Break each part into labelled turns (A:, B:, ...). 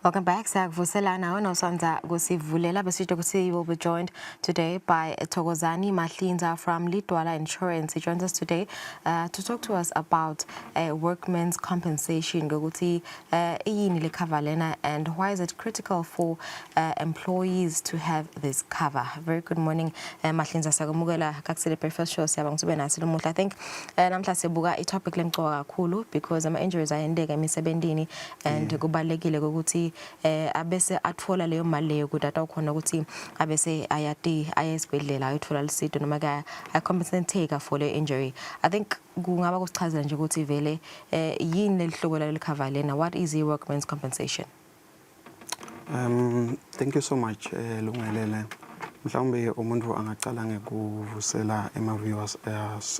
A: Welcome back. Siyakuvuselana wena usandza kusivulela besisho ukuthi you will be joined today by Thokozani Mahlinza from Lidwala Insurance. He joins us today to talk to us about workmen's compensation, ngokuthi iyini le cover lena and why is it critical for employees to have this cover. Very good morning, Mahlinza, siyakumukela kakusele Breakfast Show. Siyabonga ukuthi ube nasi namuhla. I think namhla sibuka i-topic lemcoka kakhulu because ama-injuries ayenteka emisebentini and kubalulekile ukuthi abese atfola leyo mali leyo ukuthi atawukhona ukuthi abese ayati aye esibhedlela ayothola lusito noma ke ayicompensate for le injury. I think kungaba kusichazela nje ukuthi vele yini leli hlobo laleli cover lena. What is i-workman's compensation?
B: Thank you so much, Lungelele. Mhlawumbe umuntu angacala ngekuvusela ema-viewers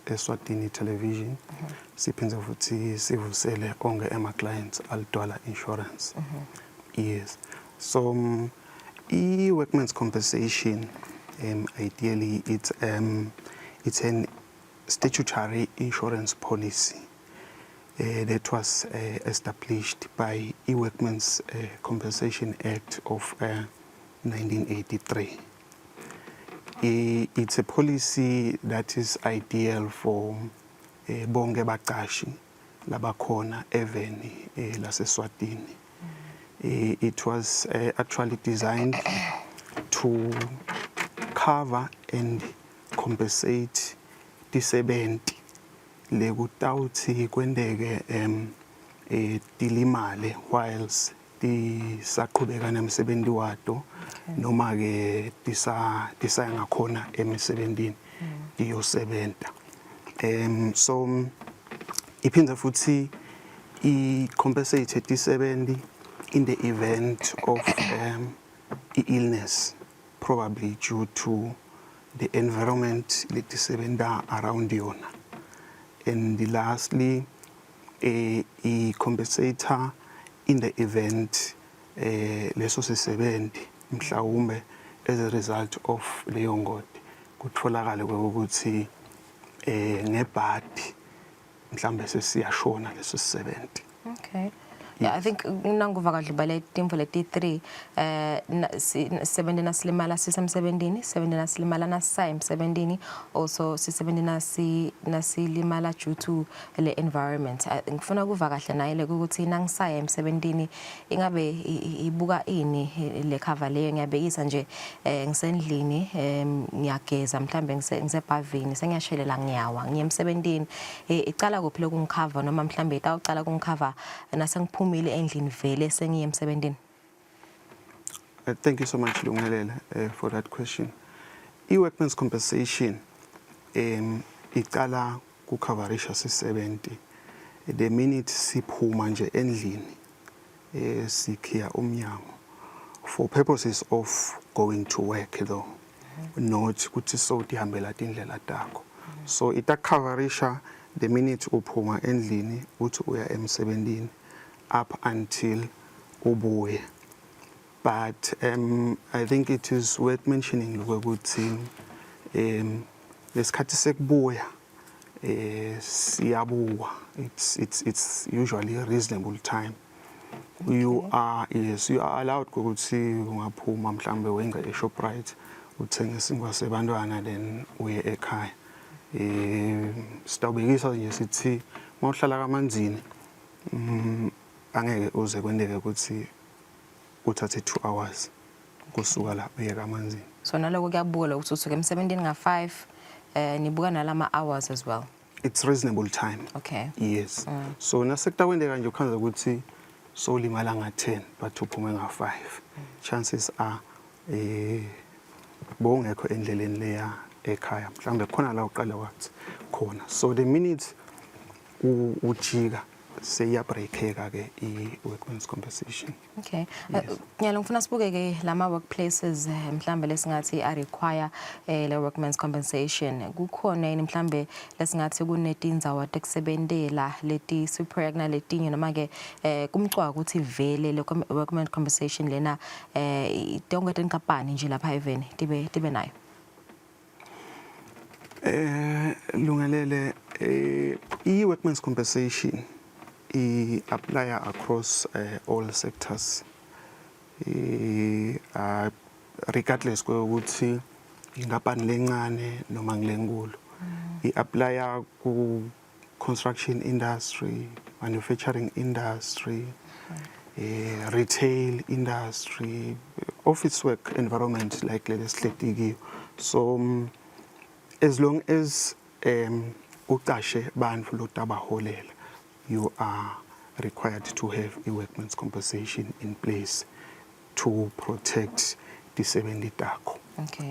B: eSwatini Television. Siphindze futhi sivusele onke ema-clients aLidwala Insurance. Yes. So i-workman's compensation, ideally it's an statutory insurance policy that was established by i-Workmen's Compensation Act of 1983. It's a policy that is ideal for bonke baqashi labakhona eveni laseSwatini. It was actually designed to cover and compensate tisebenti lekutawuthi kwenteke tilimale whilst tisaqhubeka nemsebenzi wato noma ke tisaya ngakhona emisebentini tiyosebenta. So iphindze futhi i-compensate tisebenti in the event of illness, probably due to the environment letisebenta around yona. And lastly, i-compensate in the event leso sisebenti mhlawumbe as a result of leyo ngoti kutholakale ukuthi ngebhadi mhlambe sesiyashona leso sisebenti.
A: Okay. Yeah, I think nanguva kahle bale timvo leti 3 sisebenti nasilimala sisemsebentini, sisebenti nasilimala nasisaya emsebentini, also sisebenti nasilimala due to le environment. Ngifuna kuva kahle naye le ukuthi nangisaya emsebentini ingabe ibuka ini le cover leyo. Ngiyabekisa nje, ngisendlini, ngiyageza, mhlambe ngisebhavini, sengiyashelela, ngiyawa, ngiye emsebentini, icala kuphi lokungicover noma mhlambe itawucala kungicover nasengiphumile endlini vele sengiye emsebentini?
B: Thank you so much, Lungelele, for that question. I-workmen's compensation icala kucoverisha sisebenti the minute siphuma nje endlini, sikhiya umnyango, for purposes of going to work though, not ukuthi sowutihambela tindlela takho. So itacoverisha the minute uphuma endlini uthi uya emsebentini up until ubuye. But I think it is worth mentioning ukuthi lesikhathi sekubuya siyabukwa. It's usually a reasonable time. You are, yes, you are allowed ukuthi ungaphuma mhlambe wenze eShoprite, uthenge isinkwa sebantwana, then uye ekhaya. Sitawubekisa nje sithi mawuhlala kaManzini, angeke uze kwenteke ukuthi uthathe 2 hours kusuka la uye kaManzini.
A: So naloko kuyabuka ukuthi usuke emsebentini nga-5, nibuka nalama hours as well?
B: It's reasonable time. Yes. So nasekutakwenteka nje ukhanza ukuthi solimala nga-10 but uphume nga-5, chances are bowungekho endleleni leya ekhaya, mhlawumbe khona la uqala wathi khona. So the minute ujika, seyiyabreakeka ke i-workman's compensation.
A: Okay. Nyalo ngifuna sibuke ke lama workplaces mhlambe lesingathi a require le workman's compensation. Kukhona yini mhlambe lesingathi kunetindzawo tekusebentela leti superior kunaletinye noma ke kumcwa ukuthi vele le workman compensation lena tonke tinkampani nje lapha eveni tibe nayo?
B: Lungelele, i-workman's compensation i-apply across all sectors. Regardless kwekuthi inkampani lencane noma ngilenkulu, i-applya ku construction industry, manufacturing industry, retail industry, office work environment like leli sihleti kiyo. So as long as ucashe bantfu lotabaholela, you are required to have a workman's compensation in place to protect tisebenti takho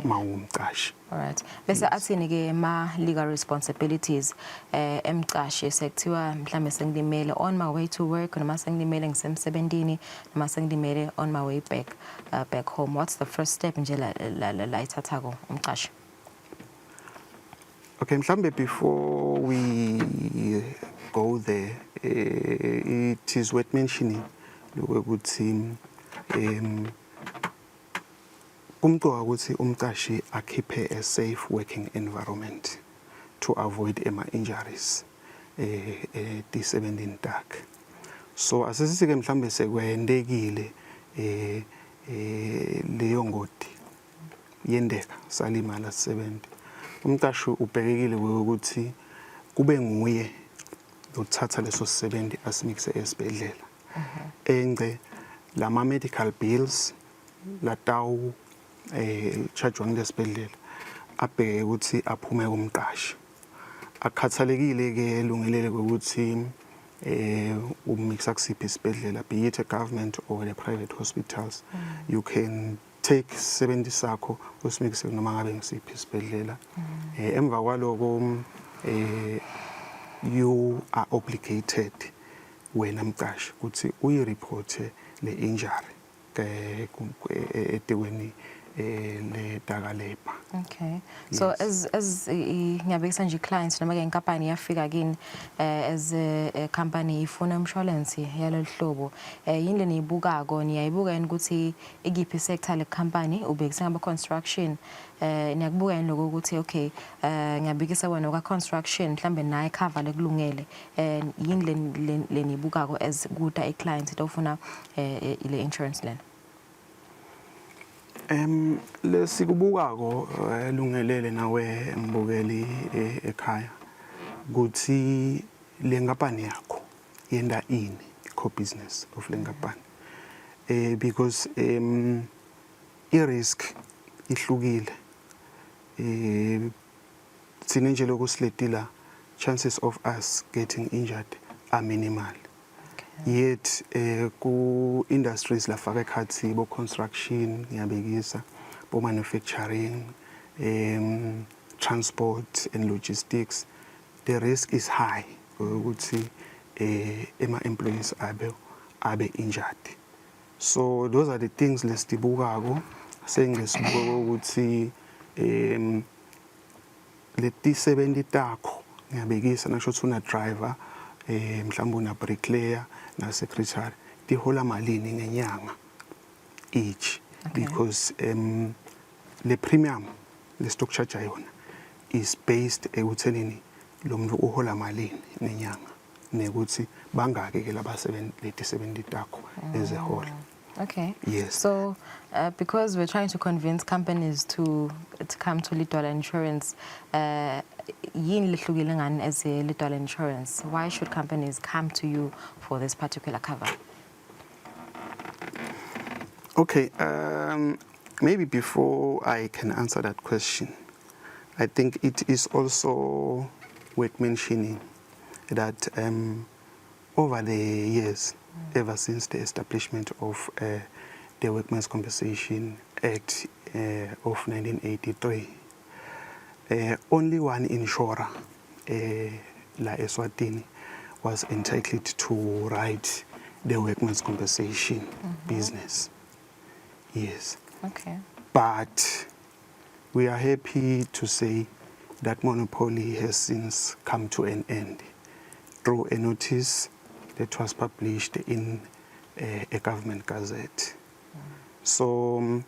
B: mawumcashi.
A: Alright. Bese athini ke ma legal responsibilities emcashi sekuthiwa mhlambe sengilimele on my way to work noma sengilimele ngisemsebentini noma sengilimele on my way back home? What's the first step nje la ithathako umcashi?
B: Okay, mhlambe before we go there, it is worth mentioning ukuthi kumcoka ukuthi umcashi akhiphe a safe working environment to avoid ema injuries tisebentini takhe. So asesike mhlambe sekwentekile leyo ngoti yendeka, salimala sisebenzi, umqashi ubhekekile ukuthi kube nguye lothatha leso sisebenzi asimikise esibhedlela, ence lama medical bills latawu chargewa ngilesibhedlela, abheke ukuthi aphume kumqashi. Akhathalekile ke lungelele ukuthi umixa kusiphi isibhedlela, be it a government or the private hospitals. You can take 70 sakho usimikise noma ngabe ngisiphi isibhedlela. Emva kwaloko you are obligated wena mqashi ukuthi uyireport le injury ke etekweni le dakalebha.
A: Okay. So as ngiyabekisa nje, clients noma ke inkampani yafika kini as a company ifuna insurance yalolu hlobo, yini leniyibukako? Niyayibuka yini ukuthi ikiphi sector le company ubekisa ngaba construction? Niyakubuka yini lokho ukuthi okay, ngiyabikisa wena ka construction, mhlambe naye cover lekulungele? Yini leniyibukako as kuta i client into le insurance lena?
B: Lesikubukako, lungelele nawe mbukeli ekhaya, kuthi le nkampani yakho yenda ini, core business of le nkampani, because i risk ihlukile. Thina nje lokhu siletila, chances of us getting injured are minimal, yet ku industries lafaka ekhathi bo construction, ngiyabekisa, bo manufacturing, transport and logistics, the risk is high ukuthi ema employees abe injured. So those are the things lesitibukako. Sengisibuka ukuthi letisebenti takho, ngiyabekisa, nasho ukuthi una driver, mhlawumbe una bricklayer na secretary, tihola malini ngenyanga each, because le premium le stock charge yona is based ekuthenini lo muntu uhola malini ngenyanga nekuthi bangaki ke labasebenzi letisebenti takho ezihola. Yes.
A: So, because we're trying to convince companies to come to Lidwala Insurance, yini lehlukile ngani as a Lidwala Insurance? Why should companies come to you for this particular cover?
B: Okay, maybe before I can answer that question, I think it is also worth mentioning that over the years, ever since the establishment of the Workmen's Compensation Act of 1983, only one insurer la Eswatini was entitled to write the workmen's compensation business. Yes. But we are happy to say that monopoly has since come to an end through a notice that was published in a government gazette. So,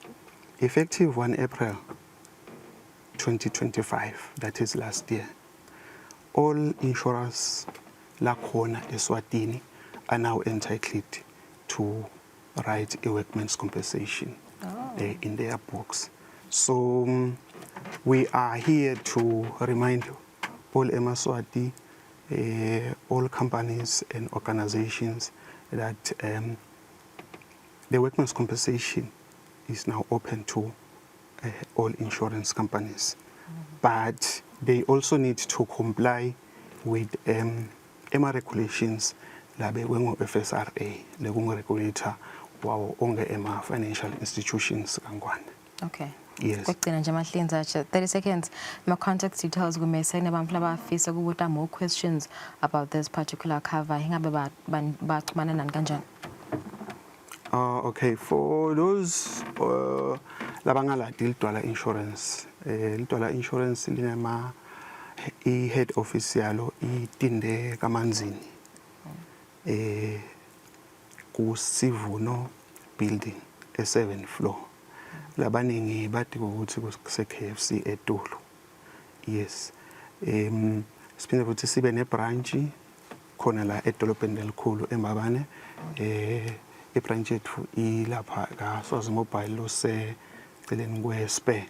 B: effective 1 April 2025, that is last year, all insurers lakhona Eswatini are now entitled to write a workman's compensation in their books. So we are here to remind all Emaswati, all companies and organizations that the workman's compensation is now open to all insurance companies. But they also need to comply with ema regulations labekwe ngo-FSRA, lekungu-regulator wawo onke ema-financial institutions kaNgwane.
A: Okay.
B: Yes.
A: Kwekugcina nje, Mahlinza, 30 seconds, ma contact details kumese kunabantu labafisa ukubuta more questions about this particular cover, ingabe baxhumana nani kanjani?
B: Okay, for those labangalati Lidwala Insurance, Lidwala Insurance linema i-head office yalo itinde kaManzini. Kusivuno building e7 floor. Labaningi bathi ukuthi kuse KFC etulo. Yes. Siphinde futhi sibe ne branch khona la edolobheni elikhulu eMbabane. I-branch yethu ilapha ka Swazi Mobile lose celeni kwe Spur.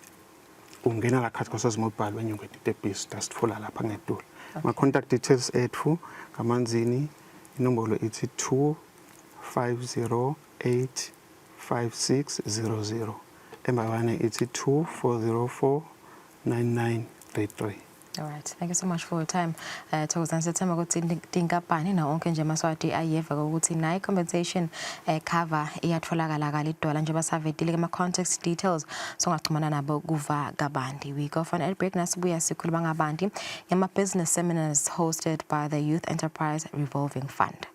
B: Ungena la khathi kwaSwazi Mobile, wenyuka itebhisi, tasitfola lapha ngetulu. Ma contact details ethu kaManzini, inombolo ithi 2508 5600, eMbabane ithi 2404 9933.
A: All right. Thank you so much for your time. Thokozani, sethemba ukuthi tinkampani na onke nje amaSwati ayeva ukuthi nayi compensation cover iyatholakala kaLidwala njengoba savetile ama contact details, songaxhumana nabo kuva kabanti. We go for an ad break, nasibuya sikhuluma ngabanti ngama business seminars hosted by the Youth Enterprise Revolving Fund.